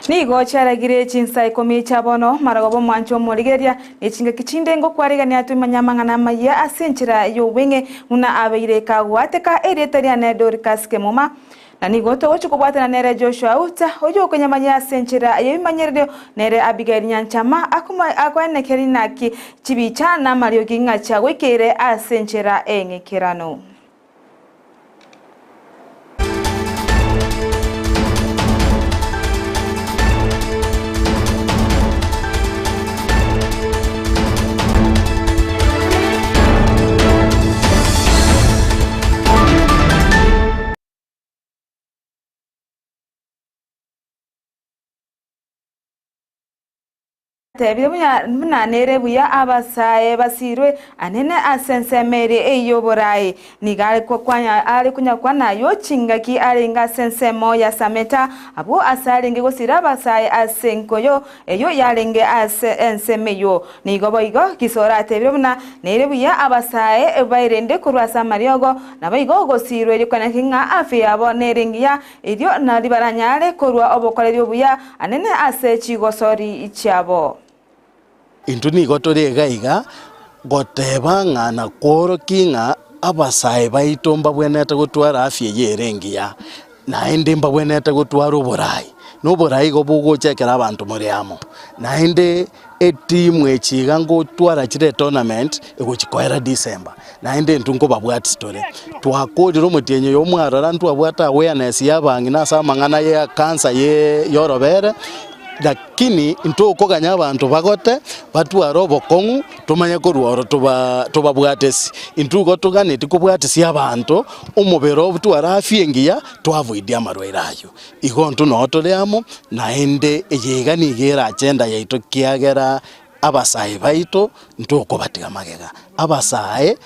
Nigo chiaragire chinsa ikomi chia bono, marogoba omwancho omorigereria, ne chingaki chinde ngokwarigania toimanye amang'ana amayia ase enchera y'obweng'e, buna abeire kagoateka erieta riane Dorcas Kemuma. Na nigo togochia kobwatana nere Joshua Uta, oyio okonyamanyia ase enchera y'ebimanyererio, nere Abigail Nyanchama akoenekerie naki chibicha na amariogi ng'a chiagoikeire ase enchera eng'ikeranu. Tebire buna nere buya abasae basirwe anene ase ensemo eria ey'oboraai. Nigo are konyakwana ayio chingaki arenge ase ensemo ya Sameta, abwo ase arenge gosira abasae ase enkoyo eyio yarenge ase ensemo eyio. Nigo boigo Gisore atebire buna nere buya abasae baerende korwa ase amariogo, naboigo gosirwa erio kweneki ng'a afya yabo nere engiya, Erio nario baranyare korua obokoreri obuya anene ase chigosori chiabo. Intwe nigo tore iga iga goteba ng'a na kworokia ng'a abasae baito mbabwenerete gotwara afya eyio ere engiya, naende mbabwenerete gotwara oborai, na oborai igo bogocha ekero abanto more amo. Naende Etimu echi iga ngotwara chire etournament egochi koera December, naende intwe nkobabwatia tore. Twakorire omotienyi oyo omwarora ntwabwate awareness ya abang'ina ase amang'ana ya cancer ye yorobere, lakini ntokoganya abanto bagote batware obokong'u tomanye korwa oro toba tobabwatesi. Intwe igo toganeti kobwatisia abanto omobere otware afya engiya twavoidia amarwaire aywo. Igo intwe noo tore amo, naende eye iga nigo ere agenda yaito ekiagera abasae baito ntokobatiga magega. Abasae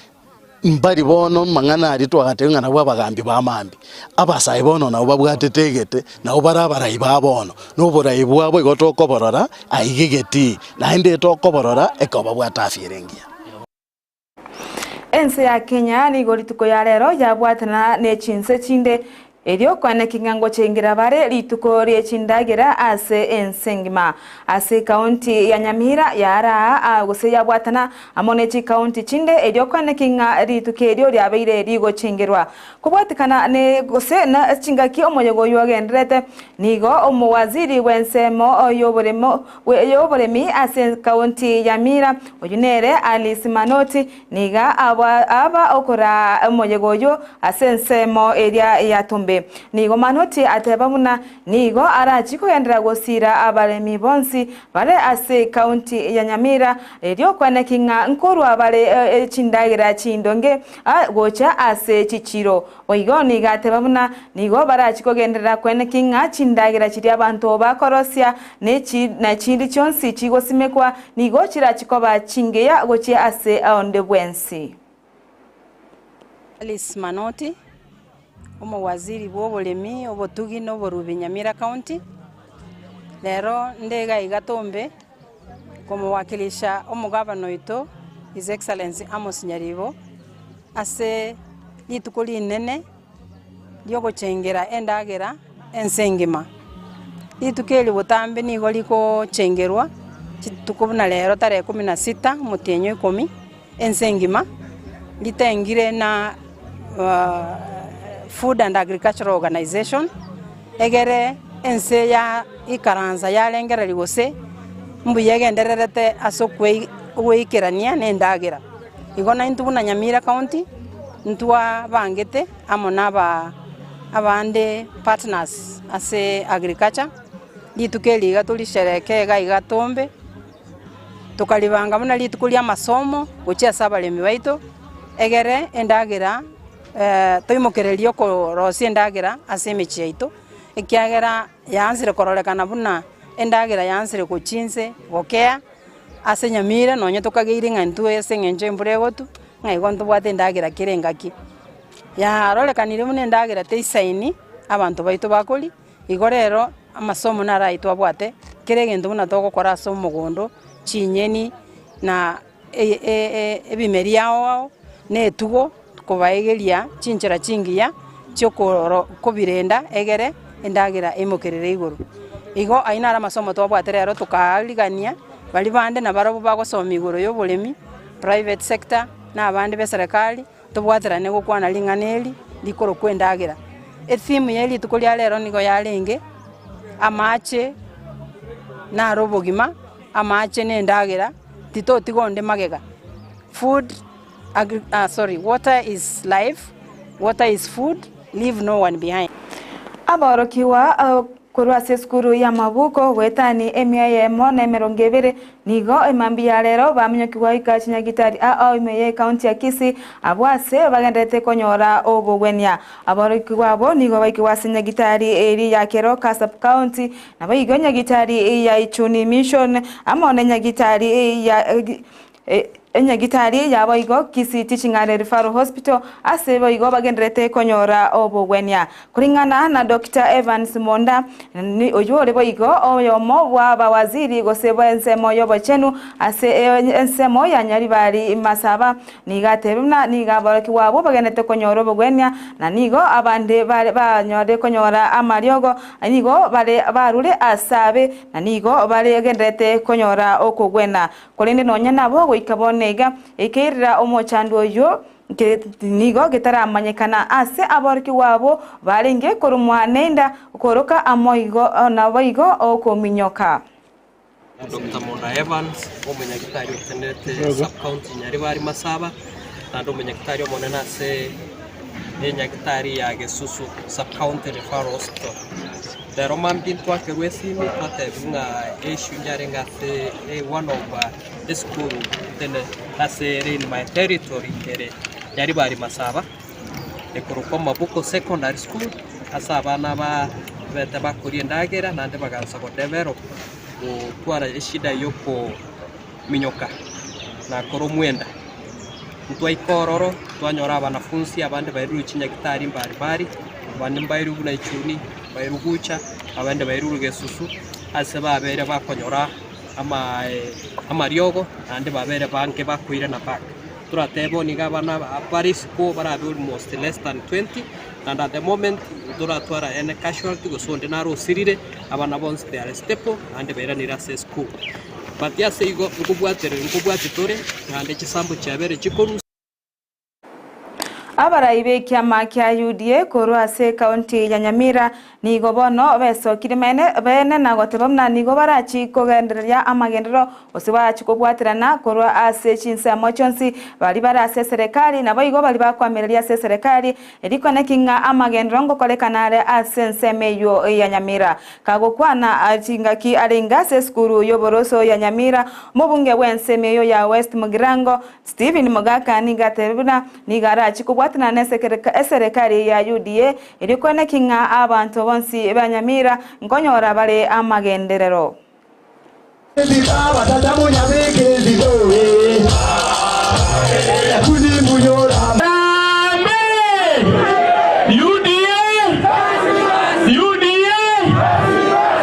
mbari bono amang'ana aria twagatebiwa ng'a nabwo abagambi ba mambia, abasae bono nabo babwatete egete, nabo bare abarai ba bono, na oborai bwabo igo tokoborora aiga egetii, naende tokoborora ekero babwate afya ere engiya. Ense ya Kenya nigo rituko ya rero yabwatana ne chinse chinde erio koeneki ng'a ngochengera bare rituko rie chindagera ase ense engima. Ase ekaunti ya Nyamira yaraa gose yabwatana amo ne chikaunti chinde erio koeneki ng'a rituko erio riabeire rigochengerwa. Kobwatikana ne gose na chingaki omoyega oyio ogendererete, nigo omowaziri bw'ensemo y'oboremo y'oboremi ase ekaunti ya Mira, oyio nere Alice Manoti, nigo aba okoraa omoyega oyio ase ensemo eria ya Tumbe. Nigo Manoti ateba buna nigo arachie kogenderera gosiira abaremi bonsi bare ase ekaunti ya Nyamira erio kweneki ng'a nkorwa bare chindagera chindonge gocha ase chichiro. Boigo nigo ateba buna nigo barachie kogenderera kweneki ng'a chindagera chiria abanto bakorosia ne chindi chionsi chigosimekwa nigo chirachie koba chingiya gochia ase onde bwensi. Alice Manoti, omowaziri bw'oboremi, obotugi na oborubi Nyamira County, rero nde iga iga Tombe komowakilisha omogabana oito His Excellency Amos Nyaribo ase rituko rinene riogochengera endagera ense engima. Rituko eri botambe nigo rigochengerwa chituko buna rero tarehe ikomi na sita omotienyi o ikomi ense engima, ritengire na Food and Agricultural Organization, egere ense ya ikaransa yarengereria gose mbuya egendererete ase ogweikerania na endagera. Igo naintwe buna Nyamira County, ntwabangete amo na aba abande partners ase agriculture, rituko eri iga torisherekee iga iga tombe, tokaribanga buna rituko ria amasomo gochia ase abaremi baito, egere endagera toimokererie okorosia endagera ase emechie yaito, ekiagera yaansire kororekana buna endagera yaansire gochia inse gokea. Ase nyamira nonye tokageire ng'a intwe ase eng'encho embura egotwa, ng'a igo ntobwate endagera kera engaki. Yarorekanire buna endagera teisaini, abanto baito bakoria, igo rero amasomo naro ayio twabwate, kera egento buna togokora ase omogondo, chinyeni na ebimeri ao ao, na etugo, kobaegeria chinchera chingiya chiokoro kobirenda egere endagera eimokerere igoro. Igo ayio naro amasomo twabwate rero tokaarigania baria bande nabarobwo bagosoma igoro ya oboremi, private sector, na abande be eserekari, tobwaterane gokwana ring'ana eri rikorokwa endagera. Etheme ye rituko ria rero nigo yarenge amache naro obogima, amache na endagera, titotiga onde magega. Food agri ah sorry, water is life, water is food, leave no one behind. Aborokigwa korwa ase esukuru y'amabuko goetani emia eyemo na emerongo ebere nigo emambia ya rero baminyokigwa goika chinyagitari ao ime ye ekaunti ya Kisii abwo ase bagendererete konyora obogwenia. Aborokigwa abwo nigo baikigwa ase nyagitari eria ya Keroka Sub-county naboigo nyagitari ya Ichuni Mission amo nenyagitari ya Enyagitari yaboigo Kisii Teaching and Referral Hospital ase boigo bagendererete konyora obogwenia. Koring'ana na Dokita Evans Monda, oyio ore boigo oyomo bw'abawaziri gose bw'ensemo y'obochenu ase ensemo ya Nyaribari Masaba, nigo atebe buna nigo aborokigwa abwo bagendererete konyora obogwenia na nigo abande bare banyore konyora amariogo nigo bare barure ase abe na nigo baregendererete konyora okogwena. Korende nonya nabo goika bono iga, ekeirera omochando oyio nigo getaramanyekana ase aborokigwa abwo barenge koromwa nenda koroka amoigo naboigo okominyoka. Doctor Monda Evans, omonyagitari otenerete sub-county Nyaribari Masaba, naende omonyagitari omonene ase enyagitari ya Gesusu sub-county referral hospital. Rero mambia ntwakerwa esimi twatebiwa ng'a issue yarenge ase one of esukuru ene ase ere in my territory ere Nyaribari Masaba, ekorokwa Mabuko Secondary School, ase abana aba babete bakoria endagera naende bagansa go develop gotwara eshida ya okominyoka na koromwa enda. Ntwaika ororo, twanyora abanafunsi abande bairurwe chinyagitari mbari mbari, abande mbairwe buna ichuni, mbairwe gucha, abande bairwe gesusu, ase babere bakonyora ama amariogo, naende babere bange bakoirana back. Toratebe bono iga abana aba bare isiko barabe almost less than 20, and at the moment ntoratwara any casualty gose onde nare osirire, abana bonsi they are stable, naende bairanire ase esukuru. But ase igo nkobwatereri nkobwati tore, naende chisambo chiabere chikorusia. Abarai b'ekiama kia UDA korwa ase ekaunti ya Nyamira nigo bono besokire mene bene na goteba buna nigo barachi kogendereria amagenderero gose barachi kobwaterana korwa ase chinsemo chionsi baria bare ase eserekari naboigo baria bakoamereria ase eserekari Rikwana eki ng'a amagenderero ngokorekana are ase ensemo eyio ya Nyamira. Kagokwana chingaki arenge ase esukuru y'oboroso ya Nyamira, omobunge bw'ensemo eyio ya West Mugirango, Stephen Mogaka nigo atebire buna nigo arachi kobwatana na eserekari ya UDA erio kwana eki ng'a abanto bonsi ba Nyamira nkonyora bare amagenderero.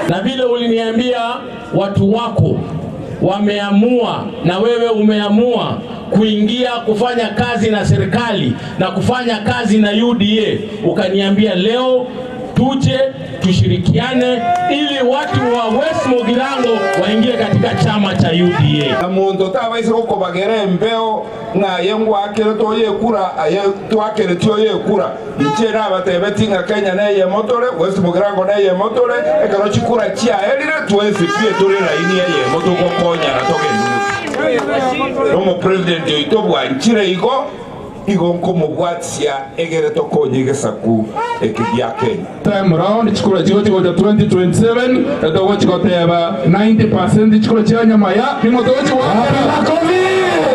Na vile uliniambia watu wako wameamua na wewe umeamua kuingia kufanya kazi na serikali na kufanya kazi na UDA, ukaniambia leo tuje tushirikiane ili watu wa West Mugirango waingie katika chama cha UDA. Na monto tabaisa gokobagera embeo ng'a aye ngwakerete oye ekura, aye twakeretie oye ekura. Inche nabatebetie ng'a Kenya neyemo tore, West Mugirango neyemo tore, ekero chikura chiaerire twensi pi tore laini eyemo togokonyana togende gochia. Nomopresident oito bwanchire igo. Igo nkomobwatisia egere tokonye egesaku eke gia Kenya. Time round chikura chigochi gocha 2027 etogochi goteba 90% chikura chia nyamaya ning'o togochi goakera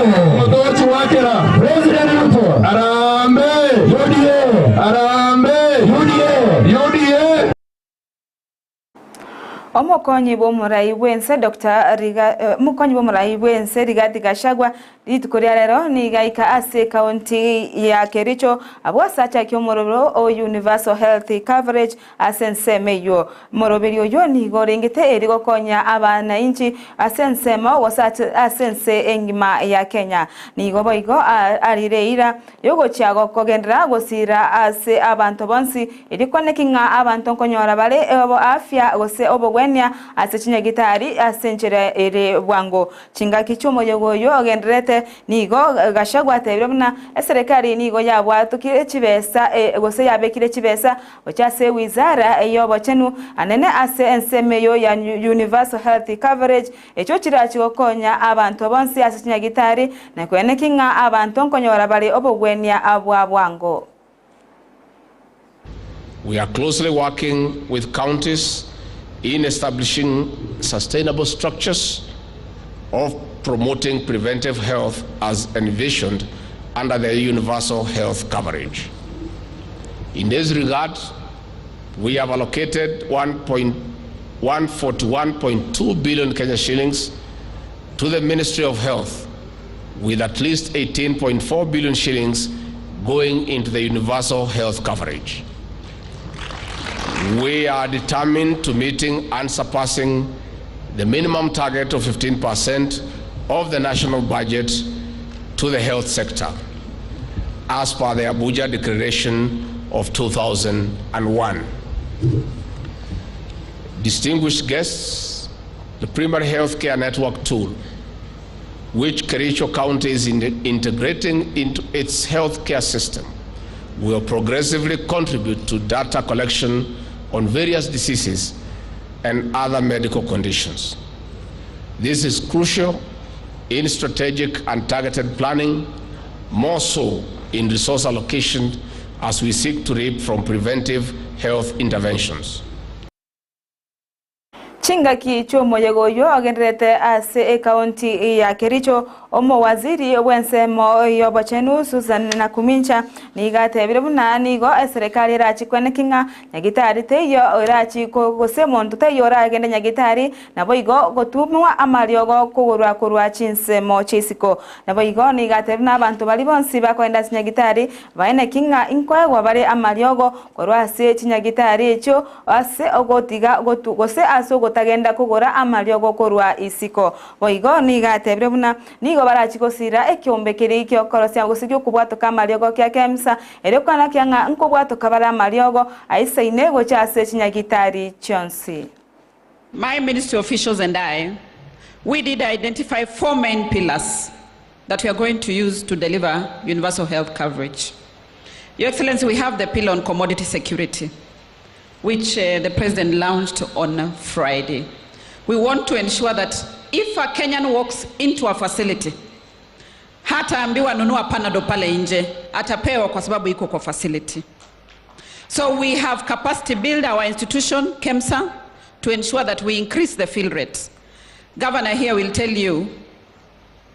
ning'o togochi goakera Harambee Harambee UDA. Omokonyi bw'omorai bw'ense Doctor Riga Omokonyi bw'omorai bw'ense Rigathi Gachagua rituko ria rero nigo aika ase ekaunti ya Kericho abwo ase achakia omorobero o Universal Health Coverage ase ensemo eyio. Omoroberi oyio nigo orengete eri gokonya abanainchi ase ensemo gose ase ense engima ya Kenya. Nigo boigo arire eira Yogochia kogenderera gosiira ase abanto bonsi, erio kwaneki ng'a abanto nkonyora bare afya gose obogwenia. obogwenia ase chinyagitari ase enchera ere bwango. Chingaki chi'omoyega oyio ogendererete nigo Gachagua atebire buna eserekari nigo yabwatokire chibesa gose yabekire chibesa gochia ase ewizara y'obochenu anene ase ensemo eyio ya Universal Health Coverage echio chirachi gokonya abanto bonsi ase chinyagitari na koeneki ng'a abanto nkonyora bare obogwenia bwa bwango. We are closely working with counties in establishing sustainable structures of promoting preventive health as envisioned under the universal health coverage. In this regard, we have allocated 1.141.2 billion Kenya shillings to the Ministry of Health, with at least 18.4 billion shillings going into the universal health coverage. We are determined to meeting and surpassing the minimum target of 15% of the national budget to the health sector, as per the Abuja Declaration of 2001. Distinguished guests, the Primary Healthcare Network tool, which Kericho County is integrating into its healthcare system, will progressively contribute to data collection on various diseases and other medical conditions. This is crucial in strategic and targeted planning, more so in resource allocation as we seek to reap from preventive health interventions. Chingaki chi'omoyega oyio ogendererete ase ekaunti ya Kericho, omowaziri bw'ensemo y'obochenu Susan Nakumincha nigo atebire buna nigo eserekari erachi kweneki ng'a nyagitari teiyo erachi gose monto teiyo oragende nyagitari naboigo gotumwa amariogo kogorwa korwa chinsemo chi'isiko. Naboigo nigo atebire buna abanto baria bonsi bakoenda ase nyagitari baeneki ng'a inkoegwa bare amariogo korwa ase chinyagitari echio Ase ogotiga gotu, gose ase ogotagenda kogora amariogo korwa isiko. Boigo nigo atebire buna nigo barachie gosira ekeombe keria gi'okorosia gose gi'okobwatoka amariogo kia Kemsa, erio koanokia ng'a nkobwatoka bare amariogo aisaine gocha ase chinyagitari chionsi. My ministry officials and I, we did identify four main pillars that we are going to use to deliver universal health coverage. Your Excellency, we have the pillar on commodity security, which uh, the President launched on Friday. We want to ensure that if a Kenyan walks into a facility, hataambiwa nunua panado pale nje, atapewa kwa sababu iko kwa facility. So we have capacity build our institution, KEMSA, to ensure that we increase the fill rate. Governor here will tell you,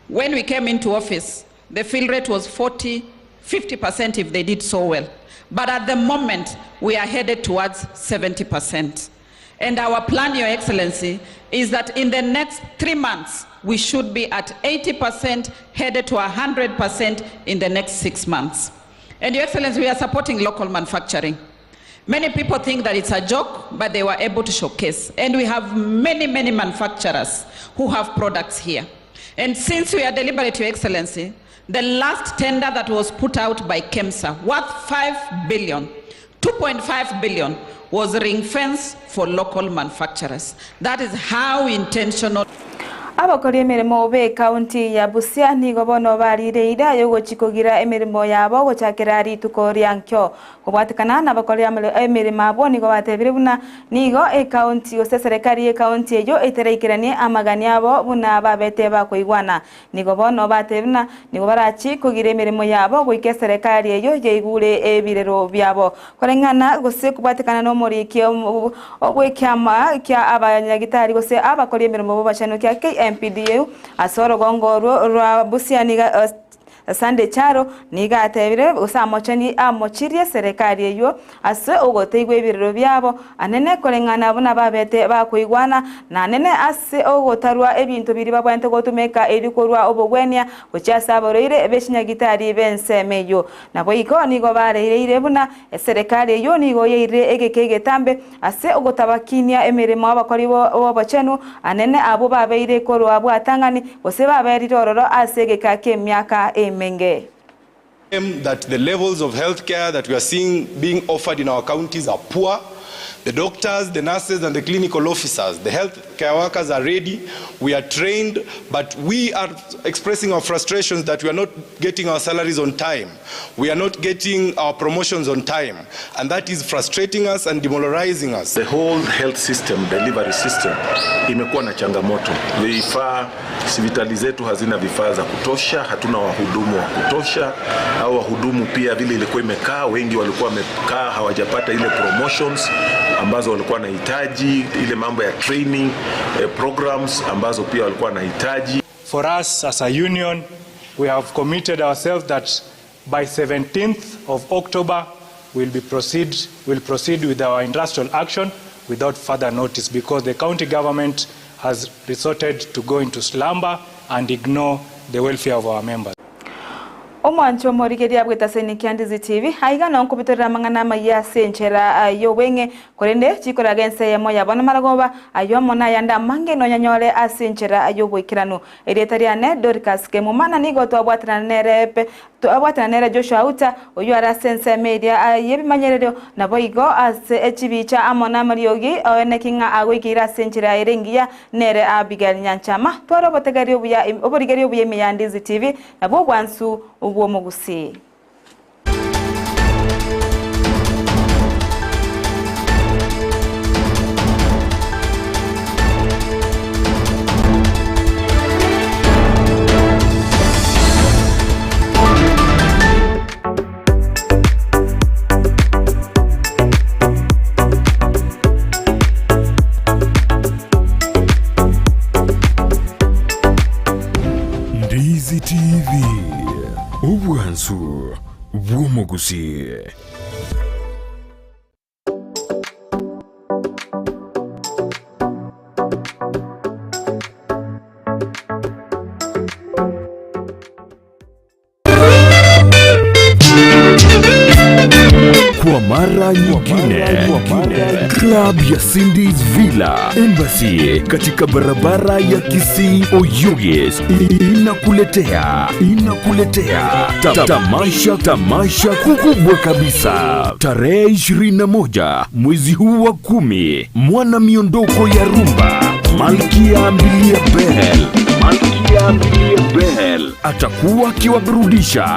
when we came into office, the fill rate was 40, 50% if they did so well. But at the moment, we are headed towards 70%. And our plan, Your Excellency, is that in the next three months, we should be at 80%, headed to 100% in the next six months. And Your Excellency, we are supporting local manufacturing. Many people think that it's a joke, but they were able to showcase. And we have many, many manufacturers who have products here. And since we are deliberate, Your Excellency, the last tender that was put out by KEMSA, worth 5 billion, 2.5 billion, was ring fence for local manufacturers. That is how intentional. Abakori emeremo b'ekaunti ya Busia nigo bono barire eira y'ogochia kogira emeremo yabo gochakera rituko ria nkio. Kobwatekana nabakori emeremo abwo nigo batebire buna nigo ekaunti gose eserekari y'ekaunti eyio eteraikeranie amagani abo buna babete bakoigwana. Nigo bono batebire buna nigo barachie kogira emeremo yabo goika eserekari eyio yaigure ebirero biabo. Koreng'ana gose kobwatekana nomoriki bw'ekiama kia abanyagitari gose abakori emeremo b'obochenwa kia KMPDU ase orogongo orwo rwa Busia nigo Sunday Charo nigo atebire gose amocheni amochirie eserekari eyio ase ogoteigwa ebirero biabo anene koreng'ana buna babete bakoigwana na anene ase ogotarwa ebinto biria babwenerete gotumeka erio korwa obogwenia gochia ase aborwaire be chinyagitari b'ensemo eyio. Naboigo nigo bareireire buna eserekari eyio nigo yairire egeka egetambe ase ogotabakinia emeremo abakori b'obochenu anene abwo babeire korwa bwatang'ani gose baberire ororo ase egeka ki'emiaka emenge. That the levels of health care that we are seeing being offered in our counties are poor. The doctors, the nurses, and the clinical officers, the health care workers are ready. We are trained, but we are expressing our frustrations that we are not getting our salaries on time. We are not getting our promotions on time. And that is frustrating us and demoralizing us. The whole health system, delivery system imekuwa na changamoto. Vifaa, hospitali zetu hazina vifaa za kutosha, hatuna wahudumu wa kutosha, au wahudumu pia vile ilikuwa imekaa, wengi walikuwa wamekaa hawajapata ile promotions ambazo walikuwa wanahitaji, ile mambo ya training eh, programs ambazo pia walikuwa wanahitaji. For us as a union, we have committed ourselves that by 17th of October we'll, be proceed, we'll proceed with our industrial action without further notice because the county government has resorted to go into slumber and ignore the welfare of our members. Omwancho omorigeria bwetaseni kia Ndizi TV aiga no nkobitorera mang'ana amaya ase enchera yobweng'e korende chikoraga ense eyemo yabo na maragoba ayo amo nayande amange nonyanyore ase enchera yoboikeranu erieta riane Dorcas Kemumana nigo twabwaterana nere pe twabwaterana nere Joshua Uta oyo are ase ensemo eria yebimanyererio nabo igo ase echibicha amo na amariogi oeneki ng'a agoikeire ase enchera ere engiya nere Abigail Nyanchama tware obotegeri obuya oborigeri obuya ime ya Ndizi TV nabwo obwansu obwomogusi. Ndizi TV, obwansu bw'omogusi. Kwa mara nyingine, klabu ya Cindy's Villa Embassy katika barabara ya Kisii Oyugis inakuletea inakuletea ta tamasha tamasha kubwa kabisa tarehe 21 mwezi huu wa kumi, mwana miondoko ya rumba Malkia Mbilia Bel Malkia Mbilia Bel atakuwa akiwaburudisha.